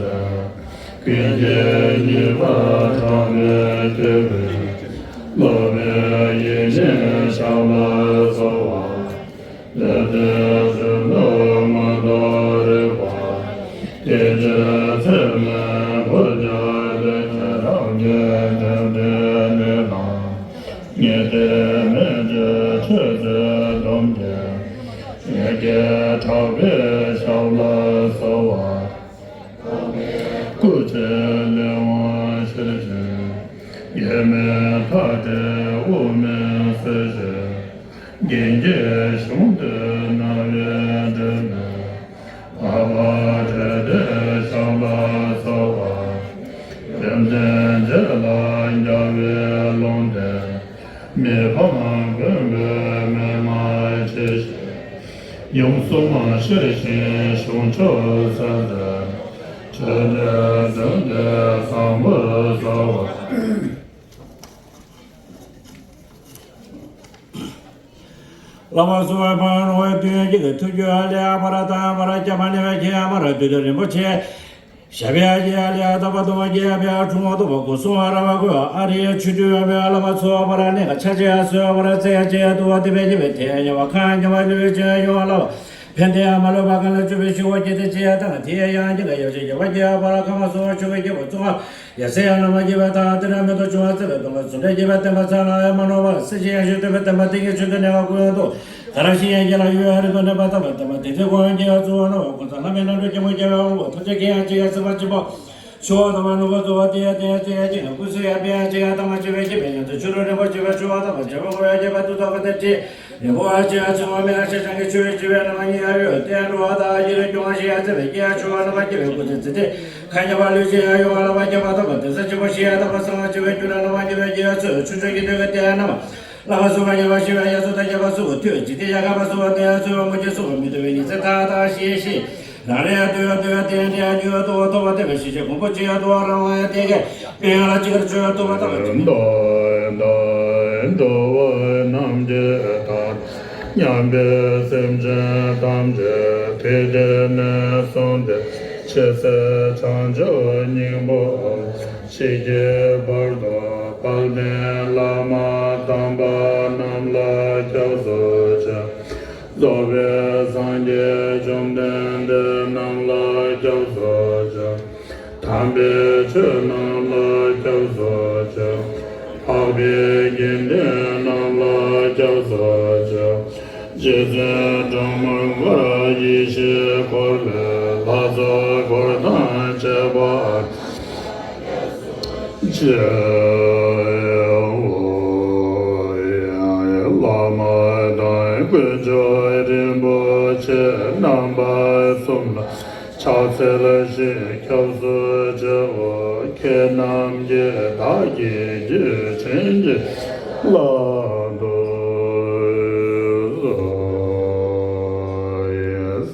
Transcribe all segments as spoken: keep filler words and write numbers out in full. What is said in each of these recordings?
ཟད། ཀུན་གྱི་ཉེས་པ་དག་ནི་སྐྱོབ་པའི། སློབ་མའི་ཡིད་བཞིན་ཞབས་ལ་གསོལ་བ། ལས་དོན་གཞན་དུ་མ་དོར་བར། སྐད་ཅིག་ཚད་མེད་འཁོར་བརྒྱ་ལས། ཁྱེད་རང་གི་དོན་དེ་ནི་ལགས། ངས་བལྟས་མི་བརྗོད་ཆོས་ཚུལ་སྡོམ་གྱི། ཡ་གྱལ་དྲག་པོའི་ཞབས་ལ་གསོལ་བ། སྐུ་ཚེ་ལས་དབང་ཤེར་ཕྱིན། ཡེ་མེད་མཐའ་བྲལ་དབུ་མའི་སྲས་ཞེས། རྒྱན་གྱི་གཞུང་དུ་སྣང་བའི་སྒྲོན་མེ། འཕགས་པ་ཁྲི་སྟོང་ཞབས་ལ་གསོལ་བ། བཅོམ་ལྡན་འདས་ལ་རྒྱལ་བའི་ལུང་བསྟན། མི་ཕམ་མགོན་པོའི་མན་ངག་ཇི་བཞིན། ཡུམ་གསུམ་ཤེར་ཕྱིན་གཞུང་མཆོག་གསལ་མཛད། ཆོས་འདི་དོན་དེ་བཟང་པོར་གསལ་བ། བླ་མ་གསུམ་པར་རུང་བའི་དོན་གྱི་ཐུགས་རྒྱུད་ལས་ཕར་དང་ཕར་སྐྱབས་པ་ནས་ཁྱེད་མར་བདུད་རིན་པོ་ཆེ། ཞབས་པད་ཀྱི་ལས་དག་པ་དུ་མ་བསྐྱེད་པའི་འཁྲུལ་ངོ་དུ་མ་སྐུ་གསུང་རབ་ཀུན་ཨ་རིའི་ཆོས་སྤྲུལ་པའི་བླ་མ་ཚོགས་པར་གནས་ཀ་ཆ་ཆེ་གསོལ་བར་མཛད་ཅེས་དུ་བ་དེ་བས་ཀྱི་བས་དེ་ཉེ་བ་ཁ་ཉེ་བ་ལུས་ཅན་ཡོང་བ་ལ། ཕན་བདེ་ཡང་མ་ལུས་པ་གང་ལ་སྤྱོད་པའི་ཞི་བ་སྐྱེད་དེ་ཅི་ཡང་དང་དེ་ཡང་ཡང་སྐྱེ་ལ་ཡོ་བྱད་རྒྱས་པ་སྐྱེ་བ་ལ་ཁམས་སོགས་ཆོས་ཀྱི་སྐྱེ་བ་གཙོ་བ་ཡ་སེ་ཡང་རྣམ་པར་རྒྱས་པ་དང་དེ་འདྲ་མེད་དོ་བྱུང་བ་བརྩེ་བའི་སྟོང་པ་ཟུང་འབྲེལ་རྒྱས་པའི་བསྟན་པ་ཚར་ལ་ཡང་མ་ནོར་བ་སེམས་ཅན་ཡང་ཞིང་སྟོན་པའི་བསྟན་པ་དེ་གའི་ཆོས་དེ་གནས་སྐབས་ཀུན་ཏུ་ད་རང་བཞིན་ཡང་རྒྱས་ལ་ཡོད་ཡང་རིང་དུ་གནས་པ་དམ་པ་དམ་པ་དེ་ཚེ་ཁོ་ཡང་རྒྱས་ཡང་གཙོ་བོ་རྣམ་པ་ཀུན་བཟང་ལྷ་མིའི་རྣམ་གྲོལ་སྐྱེས་བུ་རྒྱལ་བའི་དབང་པོ་ཐམས་ཅད་མཁྱེན་ཡང་གཅིག་ཡང་སྲིད་པ་གཅིག་པོ། ཆུ་བོ་དང་བ་ནུ་བོ་ཚོ་བ་དེ་ཡ་དེ་ཡ་དེ་ཡ་ཅི་ཡང་ཀུན་སུ་ཡ་པེ་ཡ་ཅི་ཡ་དང་མ་ཅི་བའི་སྐྱེ་བའི་ཡང་དུ་ཆུ་རུ་རིན་པོ་ཆེ་བའི་ཆུ་བ་དང་བ་ཇ་བ་ངོ་ཡ་སྐྱེ་བ་དུ་དག་གི་དེ་ཅི་ཡང་བོ་ཡ་ཅི་ཡ་ཆུ་བ་མེ་ཡ་ཤ་ཅང་གི་ཆུ་བའི་ཅི་བའི་ནམ་ཉི་ཡ་ཡོད་དེ་ཡ་འགྲོ་བ་དང་ཡི་རེ་སྐྱོང་བ་ཞི་ཡ་ཚེ་བའི་སྐྱེ་ཡ་ཆུ་བ་ནམ་སྐྱེ་བའི་ཀུན་སུ་ཚེ་དེ་ཁ་ཉ་བ་ལུས་ཅི་ཡ་ཡོ་བ་ལ་བ་སྐྱེ་བ་དང་བ་དེ་ས་ཅི་བོ་ཞི་ཡ་དང་བ་སང་བ་ཅི་བའི་རྒྱུ་ན་ནམ་སྐྱེ་བའི་སྐྱེ་ཡ་ཚུ་ཆུ་ཆུ་གི་དོན་གི་དེ་ཡ་ནམ། བླ་མ་སུ་བ་ཉེ་བ་ཞི་བ་ཡ་སུ་ད་ཁྱད་པར་སུ་བ་ཐུ་ཇི་ཏི་ཡ་ག་པ་སུ་བ་ཏེ་ཡ་སུ་བ་མུ་ཇི་སུ་བ་མི་ཏུ་བེ་ཉི་ཚེ་ཐ་ཐ་ཤི་ཤི་རང་རེ་ཡ་ཏུ་ཡ་ཏུ་ཡ་ཏེ་ཡ་ཏེ་ཡ་ཉུ་ཡ་ཏུ་བ་ཐོ་བ་ཏེ་བ་ཤི་ཤི་གུང་པོ་ཅི་ཡ་ཏུ་བ་རང་བ་ཡ་ཏེ་གེ་པེ་ཡ་ལ་ཅི་གར་ཅོ་ཡ་ཏུ་བ་ཏ་བ་ཏི་མི། འགྲོ་བ་རྣམས་ཀྱི་དག་སྙམ་པའི་སེམས་ཅན་ཐམས་ཅད་དེ་སྐྱེས་ནས་བཟུང་སྟེ་ཇི་སྲིད་བྱང་ཆུབ་སྙིང་པོ་ཆོས་ཀྱི་བར་དུ་དཔལ་ལྡན་བླ་མ་དམ་པ་རྣམས་ལ་སྐྱབས་སུ་མཆི། རྫོགས་པའི་སངས་རྒྱས་བཅོམ་ལྡན་འདས་རྣམས་ལ་སྐྱབས་སུ་མཆི། དམ་པའི་ཆོས་རྣམས་ལ་སྐྱབས་སུ་མཆི། འཕགས་པའི་དགེ་འདུན་རྣམས་ལ་སྐྱབས་སུ་མཆི། རྗེ་བཙུན་སྒྲོལ་མ་ངོར་ཡེ་ཤེས་འཁོར་ལོའི་ལྷ་ཚོགས་འཁོར་དང་བཅས་པ་ཆེ་བའོ། བླ་མ་དང་དཀོན་མཆོག་རིན་པོ་ཆེ་རྣམ་པ་གསུམ་ལ་ཕྱག་འཚལ་ཞིང་སྐྱབས་སུ་མཆིའོ། ཁྱེད་རྣམས་ཀྱིས་བདག་གི་རྒྱུད་བྱིན་གྱིས་བརླབ་ཏུ་གསོལ།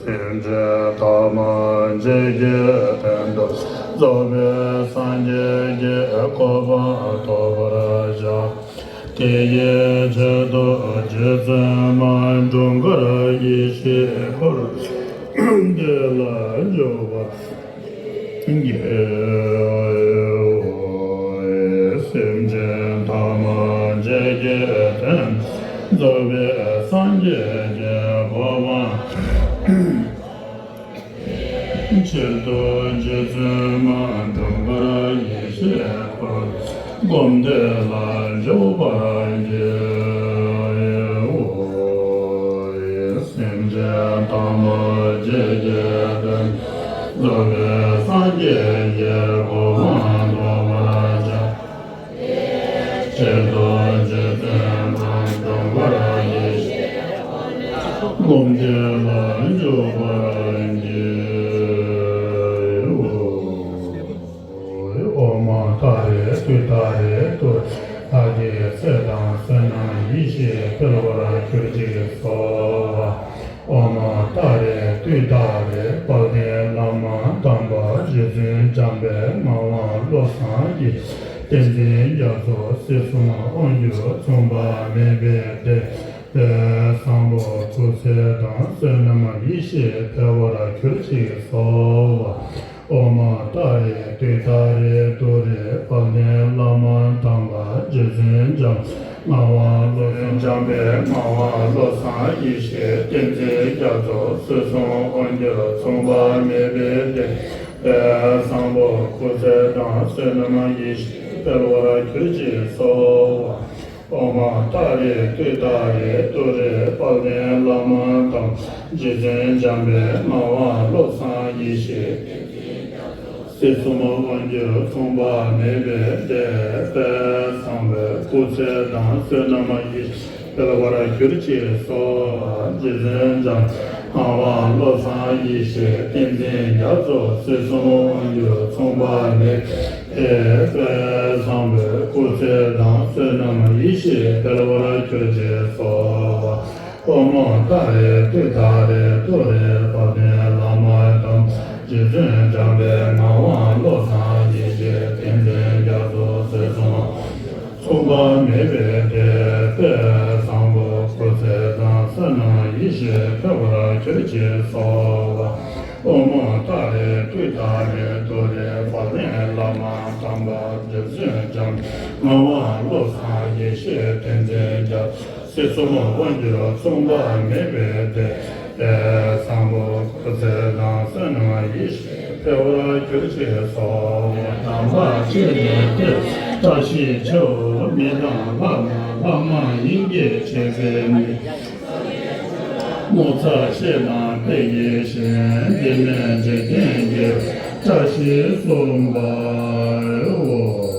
སེམས་ཅན་ཐ་མ་མཆིས་ཀྱི་དོན་དུ་རྫོགས་པའི་སངས་རྒྱས་ཀྱི་གོ་འཕང་ཐོབ་པར་བྱ། དེ་ཡི་ཆེད་དུ་རྗེ་བཙུན་མ་འགྲོ་མགོན་ཡེ་ཤེས་འཁོར་འདས་ལ་འཇུག་པར་བགྱི། སེམས་ཅན་ཐ་མ་མཆིས་ཀྱི་དོན་རྫོགས་པའི་སངས་རྒྱས་ཀྱི་གོ་འཕང་ཆེད་དུ་རྗེ་བཙུན་མ་འགྲོ་མགོན་ཡེ་ཤེས་འཁོར་སྒོམ་བཟླས་ལ་འཇུག་པར་བགྱིའོ། སེམས་ཅན་ཐ་མ་མཆིས་ཀྱི་དོན་རྫོགས་པའི་སངས་རྒྱས་ཀྱི་གོ་འཕང་ཐོབ་པར་བྱ། ཆེད་དུ་རྗེ་བཙུན་མ་འགྲོ་མགོན་ཡེ་ཤེས་སྒོམ་བཟླས་ལ་འཇུག་པར་བགྱིའོ། ཨོཾ་ཏཱ་རེ་ཏུཏྟཱ་རེ་ཏུ་རེ། བདག་གི་ཚེ་དང་བསོད་ནམས་ཡིད་བཞིན་འཕེལ་བར་གྱུར་ཅིག་གསོལ་བ། ཨོཾ་ཏཱ་རེ་ཏུཏྟཱ་རེ། དཔལ་ལྡན་བླ་མ་དམ་པ་རྗེ་བཙུན་འཇམ་དཔལ་ངག་དབང་བློ་བཟང་ཡེ་ཤེས་བསྟན་འཛིན་རྒྱ་མཚོ་སྲིད་གསུམ་དབང་སྒྱུར་མཚུངས་པ་མེད་པའི་བདེ་བའི་བཟང་པོ་སྐུ་ཚེ་དང་བསོད་ནམས་ཡིད་བཞིན་འཕེལ་བར་གྱུར་ཅིག་གསོལ་བ། ཨོཾ་ཏཱ་རེ་ཏུཏྟཱ་རེ་ཏུ་རེ། དཔལ་ལྡན་བླ་མ་དམ་པ་རྗེ་བཙུན་འཇམ་ངག་དབང་བློ་བཟང་འཇམ་དཔལ་ངག་དབང་བློ་བཟང་ཡེ་ཤེས་བསྟན་འཛིན་རྒྱ་མཚོ་སྲིད་གསུམ་དབང་སྒྱུར་མཚུངས་པ་མེད་པའི་བདེ་བའི་བཟང་པོ་སྐུ་ཚེ་དང་བསོད་ནམས་ཡིད་བཞིན་འཕེལ་བར་གྱུར་ཅིག་གསོལ་བ། ཨོཾ་ཏཱ་རེ་ཏུཏྟཱ་རེ་ཏུ་རེ། དཔལ་ལྡན་བླ་མ་དམ་རྗེ་བཙུན་འཇམ་དཔལ་ངག་དབང་བློ་བཟང་ཡེ་ཤེས་སྲིད་གསུམ་དབང་སྒྱུར་མཚུངས་པ་མེད་པའི་བདེ་བའི་བཟང་པོའི་སྐུ་ཚེ་དང་བསོད་ནམས་ཡིད་བཞིན་འཕེལ་བར་གྱུར་ཅིག་གསོལ། རྗེ་བཙུན་འཇམ་དབྱངས་དབང་བློ་བཟང་ཡེ་ཤེས་བསྟན་འཛིན་རྒྱ་མཚོ་སྲིད་གསུམ་དབང་སྒྱུར་མཚུངས་པ་མེད་པའི་བཟང་པོའི་སྐུ་ཚེ་དང་བསོད་ནམས་ཡིད་བཞིན་འཕེལ་བར་གྱུར་ཅིག་གསོལ། ཨོཾ་ཏཱ་རེ་ཏུཏྟཱ་རེ་ཏུ་རེ། དཔལ་ལྡན་བླ་མ་དམ་རྗེ་བཙུན་འཇམ་དཔལ་ངག་དབང་བློ་བཟང་ཡེ་ཤེས་བསྟན་འཛིན་རྒྱ་མཚོ་སྲིད་གསུམ་མཚུངས་པ་མེད་པའི་བདེ་བའི་བཟང་པོ་སྐུ་ཚེ་དང་བསོད་ནམས་ཡིད་བཞིན་འཕེལ་བར་གྱུར་ཅིག་གསོལ་བ། ཨོཾ་ཏཱ་རེ་ཏུཏྟཱ་རེ་ཏུ་རེ། དཔལ་ལྡན་བླ་མ་དམ་པ་རྗེ་བཙུན་འཇམ་དབྱངས་ངག་དབང་བློ་བཟང་ཡེ་ཤེས་བསྟན་འཛིན་རྒྱ་མཚོ་སྲིད་གསུམ་དབང་སྒྱུར་མཚུངས་པ་མེད་པའི་བདེ་ བཟང་པོ་འཁོར་ཚེ་དང་བསོད་ནམས་ཡེ་ཤེས་འཕེལ་བར་གྱུར་ཅིག་སོགས། དམ་པ་ཁྲིད་ནས་ཏེ། བཀྲ་ཤིས་ཆེ་བོ་མི་དང་ལྷ་དང་ལྷ་མ་ཡིན་གྱི་ཆེ་ཚེ་ནི། ངོ་ཚ་ཤེས་དང་དཔེ་ཡིད་བཞིན། འདི་ནས་འཇིག་རྟེན་གྱི་བཀྲ་ཤིས་གསུམ་པའོ།